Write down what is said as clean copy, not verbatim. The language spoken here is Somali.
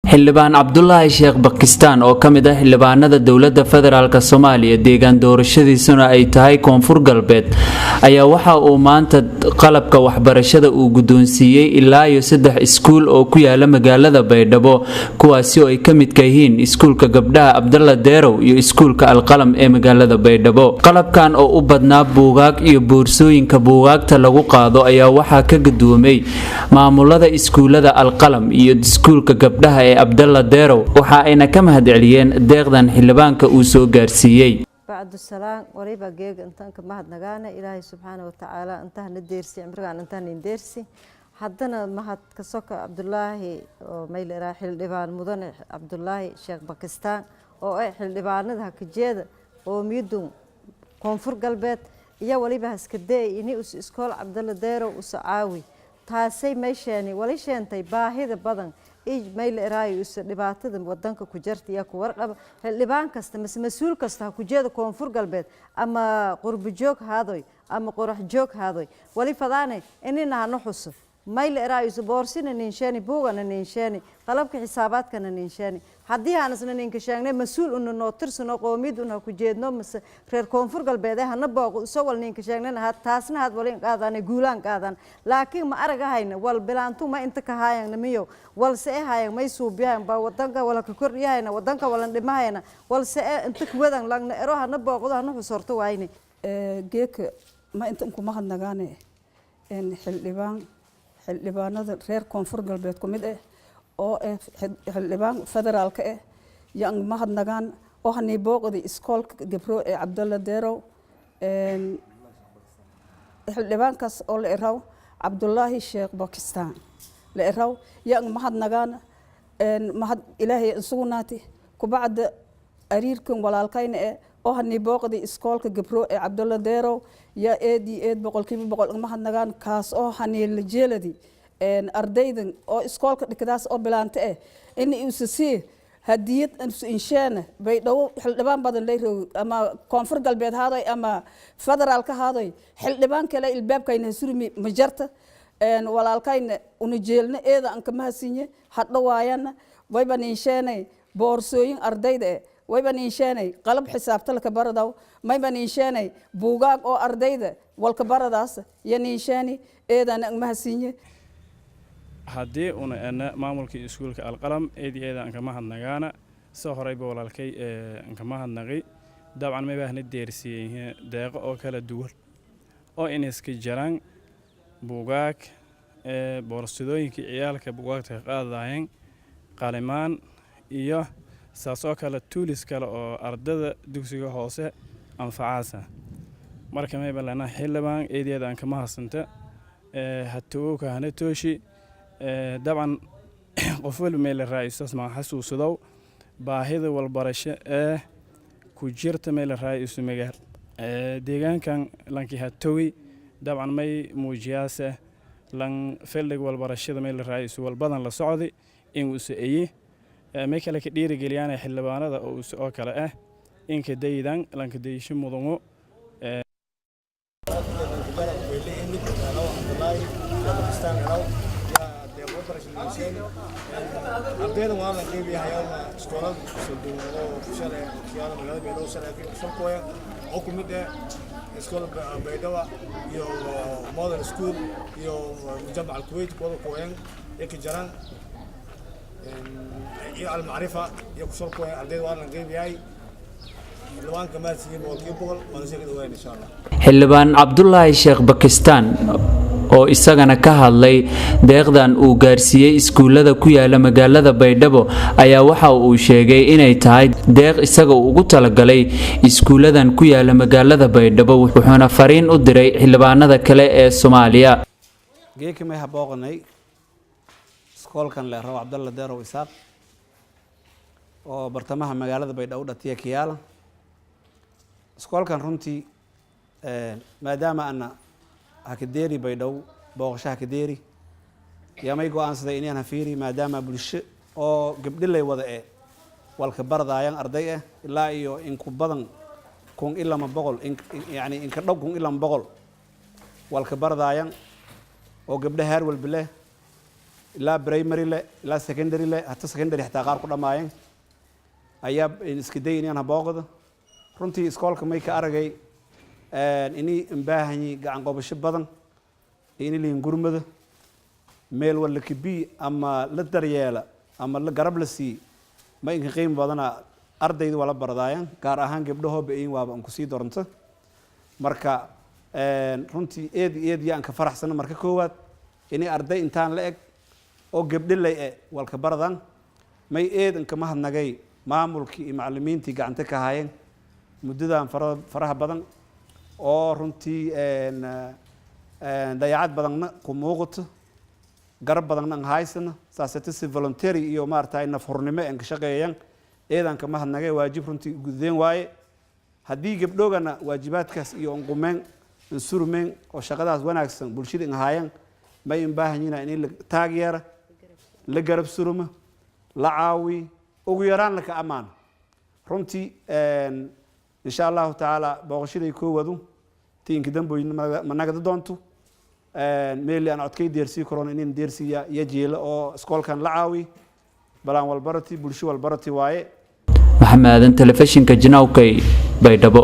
Xildhibaan Cabdulaahi Sheekh Bakistaan oo ka mid ah xildhibaanada dowladda federaalk Soomaaliya, deegaan doorashadiisuna ay tahay Koonfur Galbeed, ayaa waxa uu maanta qalabka waxbarashada uu guddoonsiiyey ilaa iyo saddex iskuul oo ku yaala magaalada Baydhabo, kuwaasi oo ay ka midka yihiin iskuulka gabdhaha Cabdalla Deerow iyo iskuulka Alqalam ee magaalada Baydhabo. Qalabkan oo u badnaa buugaag iyo boorsooyinka buugaagta lagu qaado ayaa waxaa ka gudoomay maamulada iskuulada Alqalam iyo iskuulka gabdhaha ee Cabdalla Deerow, waxa ayna ka mahadceliyeen deeqdan xildhibaanka uu soo gaarsiiyey. Bacdusalaan, waliba geega intaan ka mahadnagaana Ilaahay subxaana watacaala intahana deersi, cimrigaan intaan deersi. Haddana mahad kasoka Cabdulaahi oo mayleraa, xildhibaan mudane Cabdulaahi Sheekh Bakistaan oo ah xildhibaanada hakajeeda qoomiyadun Koonfur Galbeed iyo waliba haskadeey ini us iskool Cabdalla Deerow usa caawi. Taasay meesheeni wali sheentay baahida badan mayla eraayo usa dhibaatada wadanka ku jarta iyo ku warqaba. Xildhibaan kasta mase mas-uul kasta ha kujeeda Koonfur Galbeed, ama qurbo joog haadoy ama qorax joog haadoy, wali fadaane inina hana xuso. Mayla eraayo boorsina ninsheeni, buugana ninsheeni, qalabka xisaabaadkana ninsheeni. Haddii aanasna ninka sheegnay mas-uul una noo tirsano, qoomiyad una ku jeedno mase reer Koonfur Galbeed hana booqo iso wal ninka sheegnana had taasna had walin qaadaan, guulaan qaadaan. Laakiin ma aragahayna wal bilaantu ma inta ka haayaan namiyo walse e haayaan, may suubiyahan baa wadanka wala ka kordhiyahayna, wadanka walan dhimahayna, walse e inta kuwadan lagna ero hana booqdo, hana xusorto waayne. Geeka ma inta kuma hadnagaane xildhibaan, xildhibaanada reer Koonfur Galbeed ku mid ah oo ah xildhibaan federaalka ah yaan mahadnagaan oo hanii booqdi iskoolka gabro ee Cabdalla Deerow. Xildhibaankaas oo la eraw Cabdulaahi Sheekh Bakistaan la eraw yaan mahadnagaan. Mahad Ilaahay insugnaati kubacda ariirkan walaalkayna eh oo hanii booqdi iskoolka gabro ee Cabdalla Deerow yaa eed iyo eed 100% mahadnagaan. Kaas oo hanii la jeeladi ardaydan oo iskoolka dhikadaas oo bilaanta eh in uusa sii hadiyad insheena Baydhabo. Xildhibaan badan lay roog, ama Koonfur Galbeed haadoy ama federaalka haadoy, xildhibaan kale ilbaabkayna surmi ma jarta. Walaalkayna una jeelna eeda aan kama hasinye hadho waayana wayba ninsheenay boorsooyin ardayda eh, wayba ninsheenay qalab xisaabta laka baradaw, mayba ninsheenay buugaag oo ardayda walka baradaas iyo ninsheeni eedana ang mahasinye. Haddii una ena maamulkii iskuulka Alqalam, eedii eeda aan kama hadnagaana. Soo horeyba walaalkay aan kama hadnaqi. Dabcan maybahna deersiiyey deeqo oo kala duwan oo inayska jaraan buugaag, boorsadooyinkii ciyaalka buugaagta ka qaadayeen, qalimaan iyo saas oo kale tools kale oo ardada dugsiga hoose anfacaasa. Marka mayba lana xildhibaan eedeeda aan kama hadsanta hatowowka hana tooshi. Dabcan qof walba meel la raa'isaas ma xasuusadow baahida walbarasho ee ku jirta meel la raa'isu magaal deegaankan lankii hatowi. Dabcan may muujiyaase lan fildhig walbarashada meel la raa'isu walbadan la socdi in uusa eyi may kale ka dhiirigeliyaan xildhibaanada oo uuse oo kale ah inka daydan lanka dayisho mudango. Ardayda waa la qeybiyahayaa iskoolada oo shalay kiyaala magaalada Baydhabo shalay shalkooya oo ku mid ah iskool Baydhaba iyo Modern School iyo Mujamac Alkuwait kuwada kooyan iyo ka jaraan iyo Almacrifa iyo kushalkooya. Ardayda waa la qeybiyahay. Xildhibaanka mahadsiiyey 100%, waana sii ka dhawayn insha Allah. Xildhibaan Cabdulaahi Sheekh Bakistaan oo isagana ka hadlay deeqdan uu gaarsiiyey iskuulada ku yaala magaalada Baydhabo ayaa waxa uu sheegay inay tahay deeq isaga uu ugu talagalay iskuuladan ku yaala magaalada Baydhabo, wuxuuna fariin u diray xildhibaanada kale ee Soomaaliya. Geeki may habooqanay iskoolkan le rabo Cabdalla Deerow Isaaq oo bartamaha magaalada Baydhabo dhatiya kiyaala. Iskoolkan runtii maadaama ana hakadeeri Baydhabo booqasho hakadeeri yaa may go-aansaday inaan hafiiri, maadaama bulsho oo gabdhilay wada e walka baradaayaan arday ah ilaa iyo inku badan 1200, yani inka dhow 1200 walka baradaayaan oo gabdho heer walba leh. Ilaa primary le, ilaa secondary le, hata secondary xitaa qaar ku dhammaayeen ayaa iska day inaan habooqda. Runtii iskoolka may ka aragay inay imbaahanyi gacan qobasho badan iyo ini liin gurmada meel walla kabii ama la daryeela ama la garab la sii. Ma inka qiimo badana ardayda wala baradaayan, gaar ahaan gabdhahooba in waaba an kusii doronto. Marka runtii eed iyo eed yaan ka faraxsana. Marka koowaad inay arday intaan la eg oo gabdho lay e walka baradan, may eed inka mahadnagay maamulkii iyo macallimiintii gacanta ka haayeen muddadan faraha badan, oo runtii dayacad badanna ku muuqato, garab badanna an haysana, saasete si voluntary iyo maaragtay nafhurnimo an ka shaqeeyaan. Eedan ka mahadnagay, waajib runtii gudeen waaye. Haddii gabdhoogana waajibaadkaas iyo unqumeen insurmeen oo shaqadaas wanaagsan bulshada in haayaan, may in baahan in la taageera, la garab suruma, la caawi, ugu yaraan laka ammaano. Runtii insha Allahu tacaala booqashaday koowadu tiinka damboyna ma nagada doonto. Meeli aan codkay deersii karoon inin deersiya iyo jiila oo iskoolkan la caawi balaan walbarati bulsho walbarati waaye. Maxamed Aadan, telefishinka Janawkay, Baydhabo.